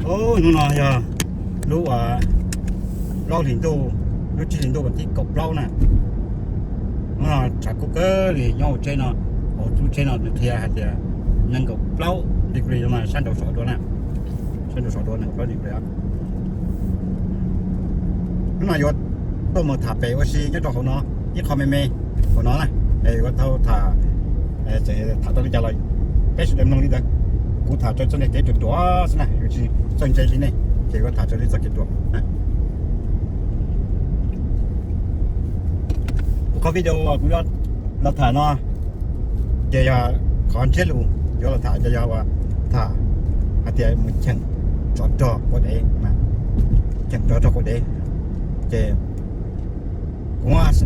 Hnub no yog lub plaub hlis ntuj, lub tsib hlis ntuj vas thib kaum plaub na. Hnub no tshav kub kawg li nyob hauv tsheb no, hauv lub tsheb no nws qhia hais tias nees nkaum plaub degree no mas sab nraud sov dua na, sab nraud sov dua nees nkaum plaub degree. Hnub no yuav tuaj mus tham pem ua si nyob rau hauv no ib qho me me hauv no na, es yuav tau tham, tham tau li cas los peb sawv daws mloog li ntawd. Kuv tham rau txoj niag kev ruam ruam xwb na, yuav tsis txawj ntse li nej, ces yuav tham raws li txoj kev ruam. Kuv qhov video uas kuv yuav los tham no ces yog qhov ntsiab lus yuav los tham ces yog uas tham hais tias mus cheem tsov rog quav dev, cheem tsov rog quav dev. Ces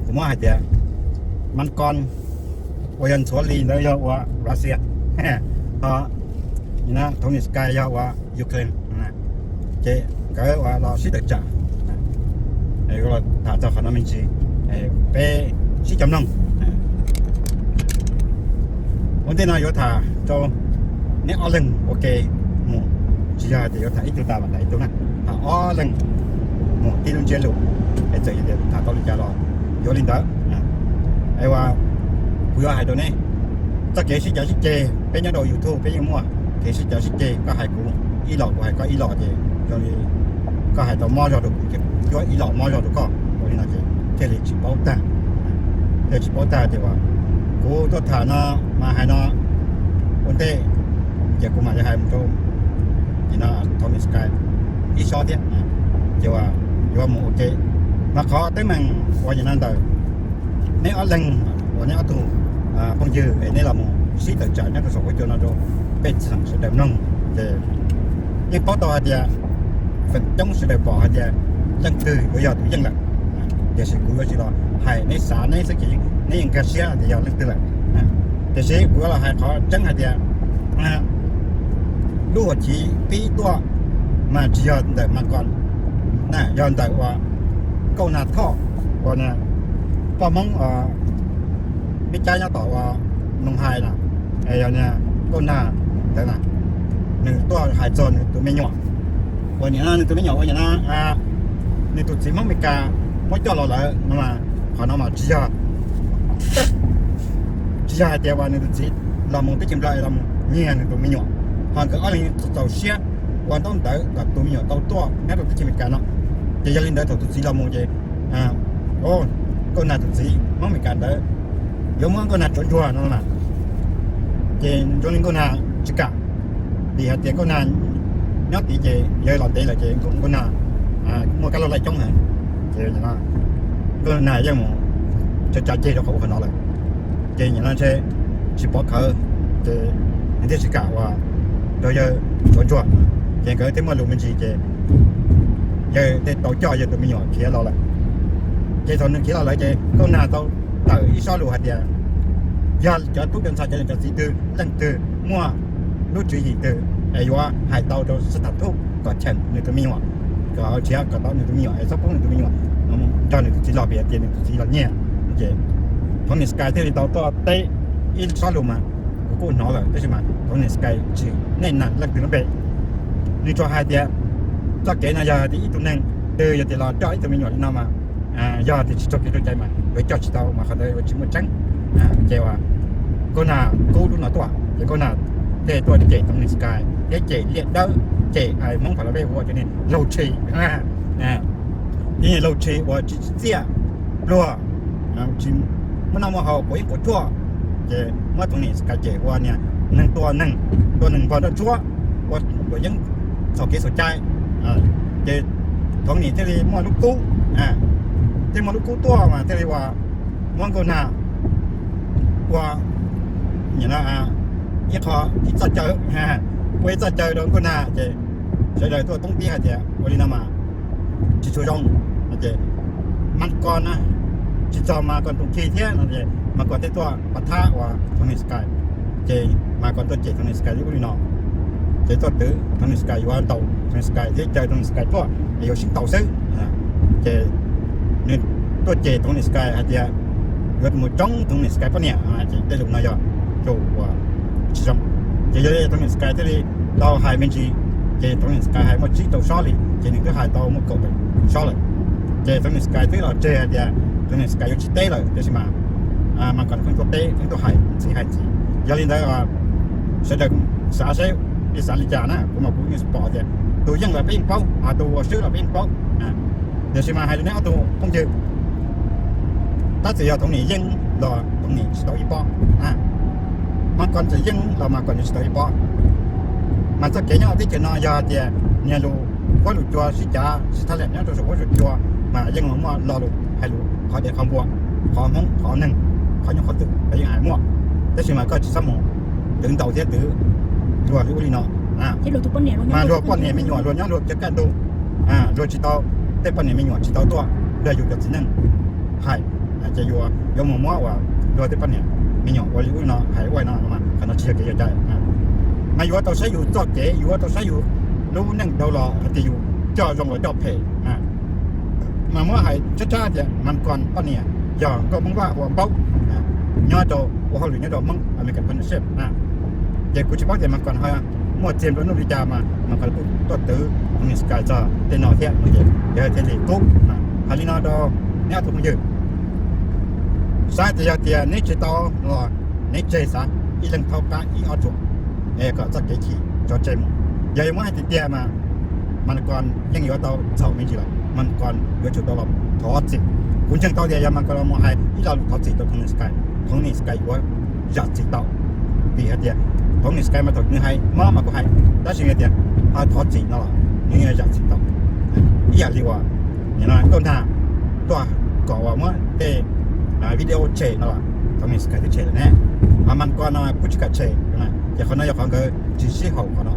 kuv muab hais tias Mab Koj uas yog ntxhuav li ntawd yog ua Russia, ho Tony Sky yog ua Ukraine, ces nkawd ua los sib tawm tsam. Tham txog qhov no me ntsis, peb sib cov mloog. Ua ntej no yuav tham rau neb ob leeg ua ke mus, tsis yog hais tias yuav tham ib tug tas mam tham ib tug na, tham ob leeg mus tib lub ntsiab lus, es txawm yog tias tham tau li cas los yuav li ntawd. Es uas kuv yuav hais rau neb, txoj kev sib cav sib ceg peb nyob rau YouTube peb yeej muaj, kev sib cav sib ceg koj hais kuv ib los kuv hais koj ib los ces zoo li koj hais tau mob zog rau kuv ces kuv yuav ib los mob zog rau koj, ua li no ces thiaj li tsis paub tag. Thiaj tsis paub tag ces uas kuv tuaj tham no mas hais no ua ntej ces kuv mam li hais mus rau Tony Sky ib sob thiab, ces uas yuav mus ua ke. Mas qhov teeb meem uas nim no ntawm neb ob leeg uas neb ob tug phooj ywg es neb los mus sib tawm tsam nyob rau saum huab cua no rau pej xeem sawv daws mloog, ces yeej paub tau hais tias feem coob sawv daws pom hais tias leej twg yuav yog tus yeej lawm. Tiam sis kuv yuav tsis los hais neb xav neb xwb ces neb yeej nkag siab tias yog leej twg lawm. Tiam sis kuv yuav los hais qhov tseeb hais tias lub hauv chiv pib tuaj mas tsis yog ntawm Mas Kos na, yog ntawm uas Nkauj Nag Thoj uas poj Hmoob Meb Cab nyob tom uas Noog Hais na, yog Nkauj Nag ntawd na, nws tuaj hais txog nws tus me nyuam uas nim no nws tus me nyuam uas nim no nws tus txiv Hmoob Amelikas muab coj los lawm no mas qhov no mas tsis yog, tsis yog hais tias uas nws tus txiv los mus teb chaws Nplog los mus nyiag nws tus me nyuam, ho nkawd ob leeg txaus siab ua ntaub ntawv kom tus me nyuam tau tuaj nyob rau teb chaws Amelikas no. Ces yog li ntawd thaum tus txiv los mus ces Nkauj Nag tus txiv Hmoob Amelikas ntawd yuav muab Nkauj Nag tsuav ntsuag no na, ces zoo li Nkauj Nag tsis kam, vim hais tias Nkauj Nag nyob tid ces yawg los ntev lawm ces Nkauj Nag muaj kab laug laij coob heev, ces Nkauj Nag yeej mus tsa tsa ceg rau qhov ua qhov no lawm. Ces nim no ntshe tsis pov khawv, ces nws thiaj tsis kam uas rau yawg tsuav ntsuag, ces nkawd thiaj muaj lus me ntsis ces yawg thiaj tau coj yawg tus me nyuam khiav los lawm. Ces thaum nws khiav los lawm ces Nkauj Nag tau tawm ib sob lus hais tias yog cov tub cov ntxhais cov niam cov txiv twg leej twg muaj lub tswv yim twg es yuav hais tau rau sib tham thuj kom cheem nws tus me nyuam, kom nrhiav kom tau nws tus me nyuam es txhob pub nws tus me nyuam nrog nws tus txiv los vim tias nws tus txiv los nyiag. Ces Tony Sky thiaj li tau tuaj teb ib sob lus mas kuv kuj hnov lawm tab sis mas Tony Sky tsis nej na leej twg lub npe. Nws tsuas hais tias txoj kev no yog tias ib tug neeg twg yog tias los coj ib tug me nyuam li no mas yog tias tsis raug kev cai mas yuav coj tsis tau mas qhov ntawd yuav tsis muaj tseeb. Ces uas Nkauj Nag kub lub no tuaj ces Nkauj Nag thiaj tuaj cem Tony Sky thiab cem Liaj Dawb, cem Hmoob Pha La Vej ua cov niag laug tshis, cov niag laug tshis uas tsis tsim txiaj pluag, tsis muaj noj muaj haus quav yeeb quav tshuaj, ces muab Tony Sky cem ua niag neeg tua neeg, tua neeg npog nroj ntsuab, ua quav yeeb txhaum kev txhaum cai. Ces Tony thiaj li muaj lub kub, thiaj muaj lub kub tuaj mas thiaj li uas muab Nkauj Nag ua ib qho ib txoj caw, ua ib txoj caw rau Nkauj Nag ces sawv daws tuaj toob tib hais tias ua li no mas tsis tshua zoo. Ces Mas Kos na, tsis txog Mas Kos tus khi thiab no ces Mas Kos thiaj tuaj pov thab uas Tony Sky. Ces Mas Kos tuaj cem Tony Sky li ub li no, ces tuaj twv Tony Sky yuav ntaus Tony Sky thiab caw Tony Sky tuaj es yuav sib ntaus xwb. Ces nws tuaj cem Tony Sky hais tias yuav mus tsoob Tony Sky poj niam, ces tej lus no yog lus uas tsis zoo. Ces yog li Tony Sky thiaj li tau hais me ntsis Ces Tony Sky hais muaj tsib rau sob li, ces nws twb hais tau muaj kaum tawm sob lawm. Ces Tony Sky twb los tseg hais tias Tony Sky yuav tsis teb lawm, tiam sis mas Malcolm pheej tuaj teb, pheej tuaj hais ntxiv hais ntxiv. Yog li ntawd, sawv daws xav seb, nej xav li cas na, kuv mas kuv yeej pom tias tus yeej los peb yeej paub, tus uas swb los peb yeej paub. Tiam sis mas hais rau neb ob tug phooj ywg, tab txawm yog Tony yeej los Tony tsis tau ib pob, Malcolm txawm yeej los Malcolm tsis tau ib pob. Mas txoj kev nyob teb chaws no yog hais tias niag lus, huab lus cua sib cav sib thab lees nyob rau saum huab saum cua, mas yeej los muaj lo lus hais lus qhov dev qhov npua, qhov Hmoob qhov neeg, qhov nyuj qhov twm los yeej hais muaj. Tab sis mas koj tsis txhob mus twv ntaus thiab twv luag li ub li no. Mas luag poj niam me nyuam luag nyob luag cov kaj ntug, luag tsis tau, tej poj niam me nyuam tsis tau tuaj nrog yus cov txiv neej hais, ces yuav, yuav mus muab uas luag tej poj niam me nyuam ua li ub li no hais ua li no, qhov no tsis yog kev cai. Mas yuav tau saib yus txoj kev, yuav tau saib yus lub neej dhau los hais tias yus coj zoo los coj phem. Mas muab hais tshab tshab tias Malcolm poj niam yog nkauj Hmoob Vaj hu ua Npaub, nyob rau ua hauj lwm nyob rau Hmoob American Partnership. Ces kuv tsis paub tias Malcolm ho muaj txiag nplua nuj li cas mas Malcolm kuj tuaj twv Tony Sky txog tej no thiab, ces yog thiaj li qub. Hais li no rau neb ob tug phooj ywg, xav tias yog tias neb tsis tau los neb tseg xav ib leeg thaub qab ib ob tsuam, es kom txoj kev chim tso tseg mus. Yog yuav muab hais tiag tiag mas Malcolm yeej yuav tau txhaum me ntsis lawm, Malcolm yuav tsum tau los thov txim. Kuv ntseeg tau tias yog Malcolm los mus hais ib lo lus thov txim rau Tony Sky, Tony Sky yuav zam txim tau. Vim hais tias Tony Sky mas thaum nws hais mob mas kuj hais, tab sis yog tias ho thov txim no los nws yuav zam txim tau. Ib yam li uas nim no Nkauj Nag tuaj kom uas muab tej video tshem no los Tony Sky twb tshem lawm ne, ho Malcolm no kuj tsis kam tshem, ces qhov no yog qhov nkawd tsis sib haum qhov no.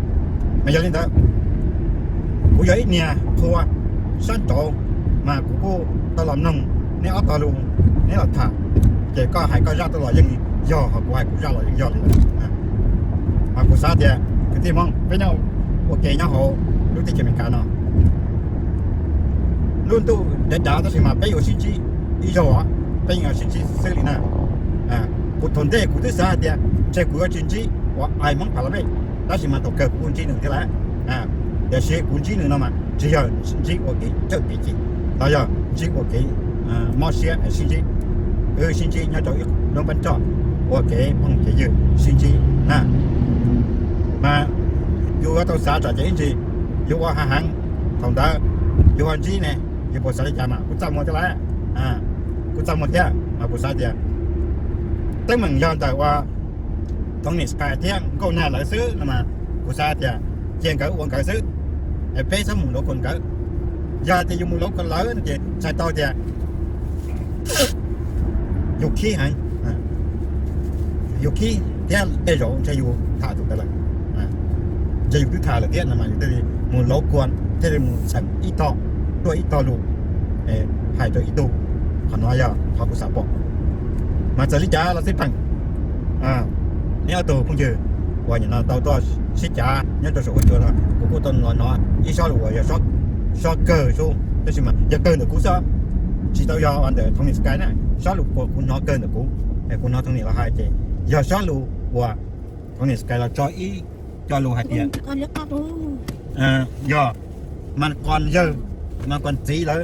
Mas yog li ntawd, kuv yog ib niag qhua sab nraud, mas kuv kuj tau los mloog neb ob tog lus, neb los tham, ces koj hais koj zaj tuaj los yeej yog, ho kuv hais kuv zaj los yeej yog li lawm. Mas kuv xav tias kwv tij Hmoob peb nyob ua ke nyob hauv lub teb chaws Amelikas no, lub ntuj dav dav tab sis mas peb yuav sib ntsib ib zaug, peb yuav sib ntsib xwb li na. Kuv thaum ntej kuv twb xav hais tias ntshe kuv yuav tsis ntsib uas ais Hmoob Pha La Mej, tab sis mas thaum kawg kuv kuj ntsib nws thiab lawm. Tiam sis kuv ntsib nws no mas tsis yog ntsib ua kev cawm kev cim, los yog ntsib ua kev mob siab sib ntsib. Wb sib ntsib nyob rau ib lub npab roj ua kev phooj kev ywg sib ntsib na. Mas yus yuav tau xav tsam ces ib ntsis yus ua hav heev, thaum ntawd yus ho ntsib ne, yus puas xav li cas mas kuv txaj muag thiab lawm. Kuv txaj muag thiab mas kuv xav tias teeb meem yog ntawm uas Tony Sky thiab Nkauj Nag lawv xwb no mas kuv xav tias cia nkawd ua nkawd xwb, es peb txhob mus lov kuas nkawd. Yog tias yus mus lov kuas lawv no ces txhais tau tias yus khib heev, yus khib thiab tej zaum ntshe yus tham tus ntawd lawm, ntshe yus twb tham lawm thiab no mas yus thiaj li mus lov kuas, thiaj li mus txheem ib tog, tuaj ib tog lus, hais rau ib tug. Qhov no yog qhov kuv xav pom. Mas txawm li cas los xij peem, neb ob tug phooj ywg uas nim no tau tuaj sib cav nyob rau saum huab cua no, kuv kuj tau los hnov ib sob lus uas yog sob kawg xwb, tab sis mas yog kawg ntawm kuv xwb, tsis tau yog ua ntawm Tony Sky na. Sob lus uas kuv hnov kawg ntawm kuv, kuv hnov Tony los hais ces yog sob lus uas Tony Sky los tso ib co lus hais tias yog Malcolm yawg, Malcolm txiv lawv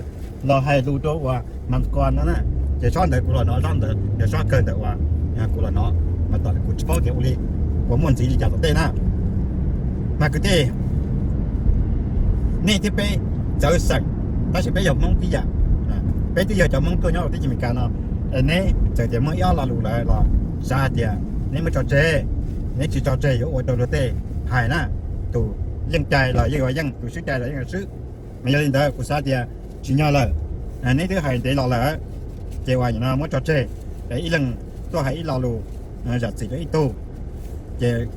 los hais lus rau uas Malcolm no na. Ces sob ntawd kuv los hnov, sob ntawd yog sob kawg ntawm uas kuv los hnov, mas tom kuv tsis paub tias ua li uas muaj ntxiv li cas tom ntej na. Mas kwv tij, nej thiab peb txawv xeem, tab sis peb yog Hmoob tib yam. Peb twb yog cov Hmoob tuaj nyob rau teb chaws Amelikas no, es neb txawm tias muaj ib ob lo lus lawm los xav hais tias neb muab tso tseg, neb tsis tso tseg yuav ua rau luag tej hais na, tus yeej cai los yeej yuav yeej, tus swb cai los yeej yuav swb. Mas yog li ntawd kuv xav tias tsim nyog lawm, neb twb hais ntev los lawm, ces uas nim no muab tso tseg, es ib leeg tuaj hais ib lo lus zam txim rau ib tug, ces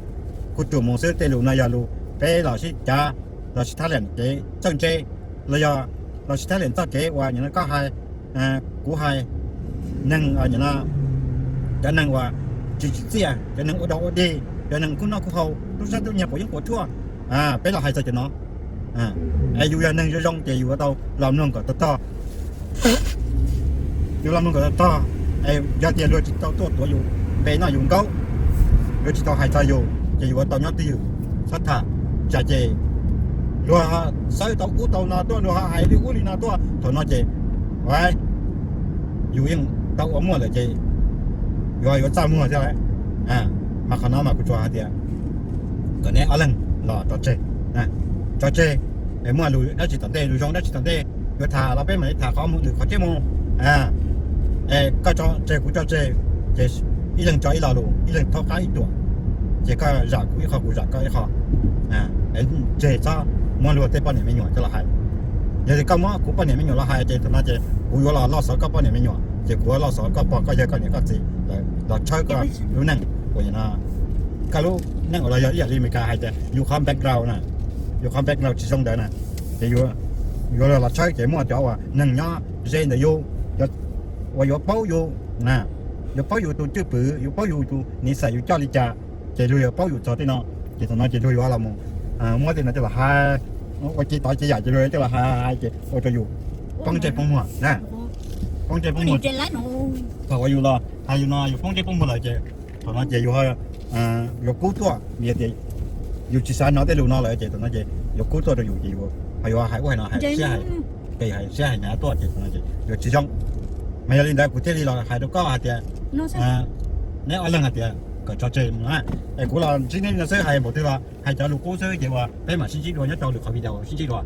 kuj tsuas mus xwb. Tej lus no yog lus peb los sib cav, los sib thab leem kev txawj ntse, los yog los sib thab leem txoj kev uas nim no koj hais, kuv hais, neeg nim no cov neeg uas tsis tsim txiaj, cov neeg ua dog ua dig, cov neeg kub noj kub haus, tub sab tub nyiag quav yeeb quav tshuaj, peb los hais txog cov no. Es yus yog neeg zoo zoo ces yus yuav tau los mloog kom tog tog, yus los mloog kom tog tog, es yog tias luag tsis tau tuaj tuav yus npe noj yus nkaub, luag tsis tau hais txog yus ces yus yuav tau nyob twj ywm, txhob tham, tsam ces Luag xawb tau ub tau no tuaj, luag hais li ub li no tuaj, thaum no ces yus yeej tau ua muaj lawm ces yuav yuav txaj muag thiab lawm. Mas qhov no mas kuv tsuas hais tias kom neb ob leeg los tso tseg, tso tseg, muaj lus dab tsi tom ntej, lus zoo dab tsi tom ntej yuav tham los peb mam li tham qhov mus lwm qhov tseeb mus. Koj tso tseg kuv tso tseg, ces ib leeg tso ib lo lus, ib leeg thaub qab ib tuam, ces koj zam kuv ib qho kuv zam koj ib qho. Tseg txhob muab luag tej poj niam me nyuam coj los hais. Yog li koj muab kuv poj niam me nyuam los hais ces thaum no ces kuv yuav los loj xov koj poj niam me nyuam, ces kuv yuav loj xov koj pog koj yawg koj niam koj txiv los tshawb koj lub neej uas no, koj lub neej uas los yog ib yam li Meskas hais tias yus qhov background na, yus qhov background tsis zoo ntawd na, ces yuav los tshawb ces muaj cov uas neeg nyob ze ntawm yus uas yuav paub yus, yuav paub yus tus cwj pwm, yuav paub yus tus niv xais yus coj li cas, ces luag yuav paub yus txog tej no. Ces thaum no ces luag yuav los muab tej no coj los hais, ua cev tod cev yam ces luag coj los hais ces ua rau yus poob ntsej poob muag na, poob ntsej poob muag. Thaum uas yus los hais yus no yus poob ntsej poob muag lawm ces thaum no ces yus yuav kub tuaj, vim tias yus tsis xav hnov tej lus no lawm ces thaum no ces yuav kub tuaj rau yus ces yus ho yuav hais ub hais no hais siab hais, qis hais siab hais nyav tuaj ces thaum no ces yuav tsis zoo. Mas yog li ntawd kuv thiaj li los hais rau koj hais tias neb ob leeg hais tias kom tso tseg mus na. Es kuv los ntsib neb no xwb, hais npaum twg los hais cov lus qub xwb ces uas peb mam sib ntsib dua nyob rau lwm qhov video sib ntsib dua.